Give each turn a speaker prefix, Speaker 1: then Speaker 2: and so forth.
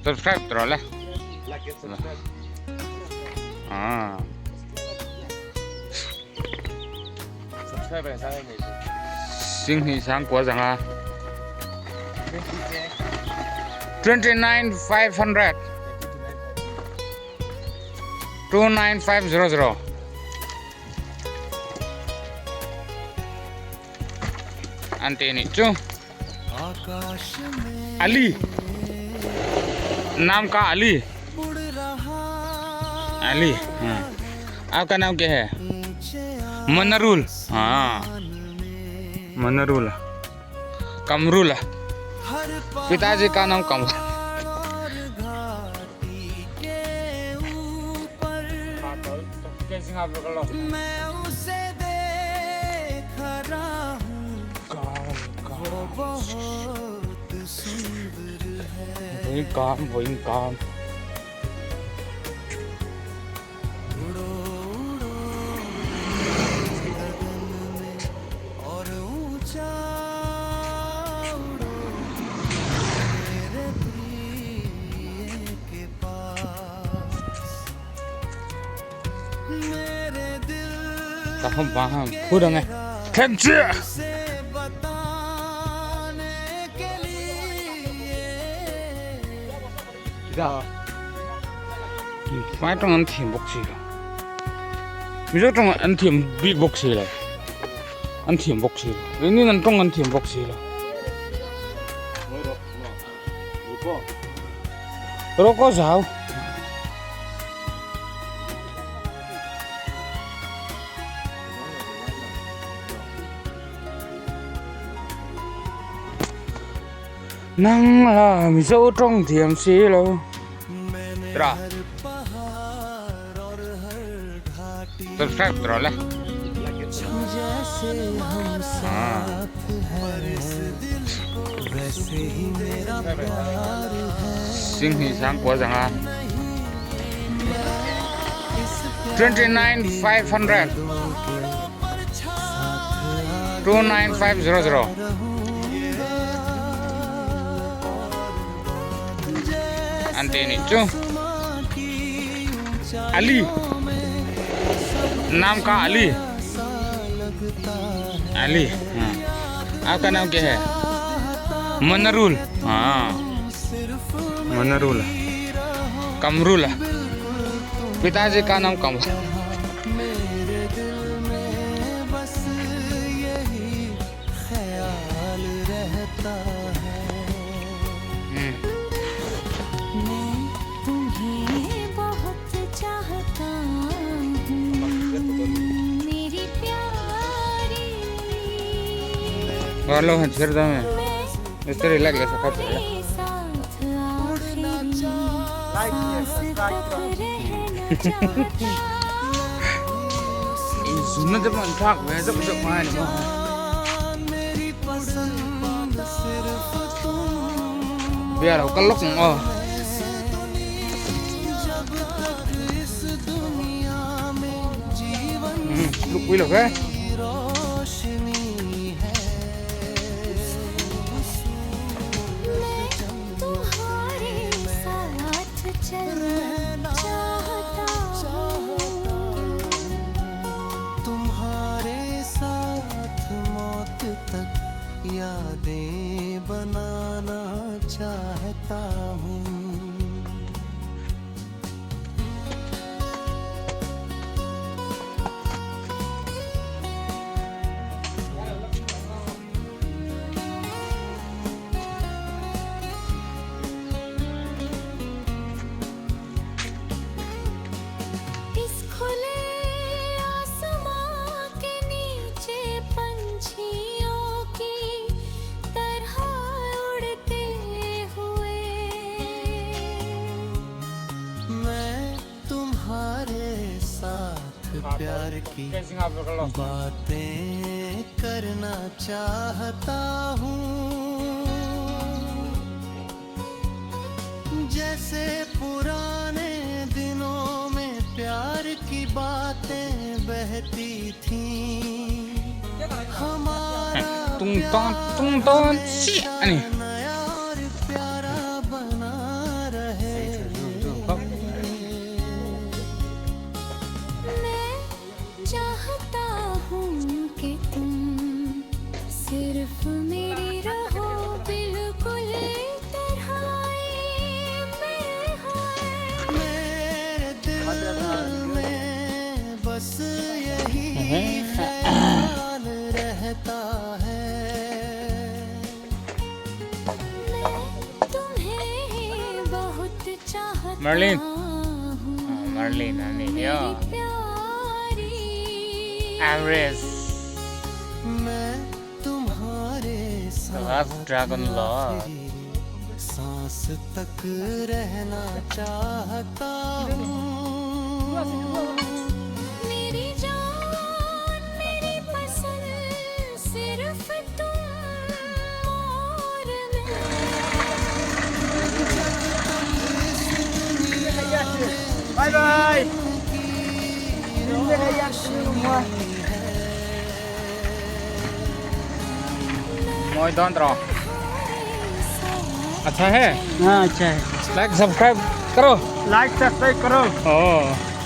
Speaker 1: Subscribe tawh le. Ah. Sing hi sang kwa zanga. 29,500. 29500. An ti nih chu. Ali. नाम का अली अली हाँ आपका नाम क्या है मनरुल हाँ मनरुल कमरुल पिताजी का नाम कमरुल
Speaker 2: मैं उसे देख रहा हूँ वो बहुत सुंदर है
Speaker 1: वही काम वही काम
Speaker 2: उड़ो उड़ो गगन में और ऊंचा उड़ो मेरे प्रिय के पास मेरे दिल
Speaker 1: ตาผมบ้าพูดยังไงเทนเจีย
Speaker 2: से बताने के लिए
Speaker 1: ไม่ต้องอันเทียมบกสีหรอมีเจ้าต้องอันเทียมบีบกสีเลยอันเทียมบกสีหรือนี่นั่นต้องอันเทียมบกสีหรอ रोको जाओ nang là mi dâu trong thiểm xí lo
Speaker 2: मैंने
Speaker 1: Ra.
Speaker 2: हर पहाड़ और हर घाटी
Speaker 1: subscribe rồi ले
Speaker 2: जैसे हम साथ हैं इस दिल को वैसे ही मेरा प्यार है
Speaker 1: sinh thì sáng quá rằng là 29,500 29500 anh tên này chú Ali नाम का अली अली हाँ आपका नाम क्या है मनरुल हाँ मनरुल कमरुल पिताजी का नाम कमरुल
Speaker 2: मेरे दिल में बस यही ख्याल रहता है
Speaker 3: मैं तुम्हें बहुत चाहता हूँ मेरी प्यारी
Speaker 1: वालो है छेड़ दो मैं
Speaker 3: मैं
Speaker 1: इस तरह लग गया सखा
Speaker 3: तुम्हारे साथ आखिरी सांस तक रहना चाहता
Speaker 1: सुनने जब मन थाक वे जब जब माय ने
Speaker 2: मेरी पसंद सिर्फ तुम
Speaker 1: bây giờ có lúc ờ
Speaker 2: जब तक इस दुनिया में जीवन
Speaker 1: lúc quý lộc ấy
Speaker 2: की रोशनी है
Speaker 3: मैं तुम्हारे साथ चलना चाहता हूँ
Speaker 2: तुम्हारे साथ मौत तक यादें बनाना चाहता हूँ
Speaker 3: इस खुले आसमां के नीचे पंछियों की तरह उड़ते हुए
Speaker 2: मैं तुम्हारे साथ प्यार की बातें करना चाहता हूँ जैसे पुराने दिनों में प्यार की बातें बहती थीं हमारा
Speaker 1: tung ton tung ton chi
Speaker 2: हमेशा
Speaker 1: anh
Speaker 2: नया और प्यारा बना रहे।
Speaker 1: Merlin Merlin a nih hi aw Ares The last dragon lord
Speaker 4: Bye bye.
Speaker 1: Mawi dawn tawh अच्छा है
Speaker 4: हाँ अच्छा है
Speaker 1: like subscribe करो
Speaker 4: like subscribe करो
Speaker 1: oh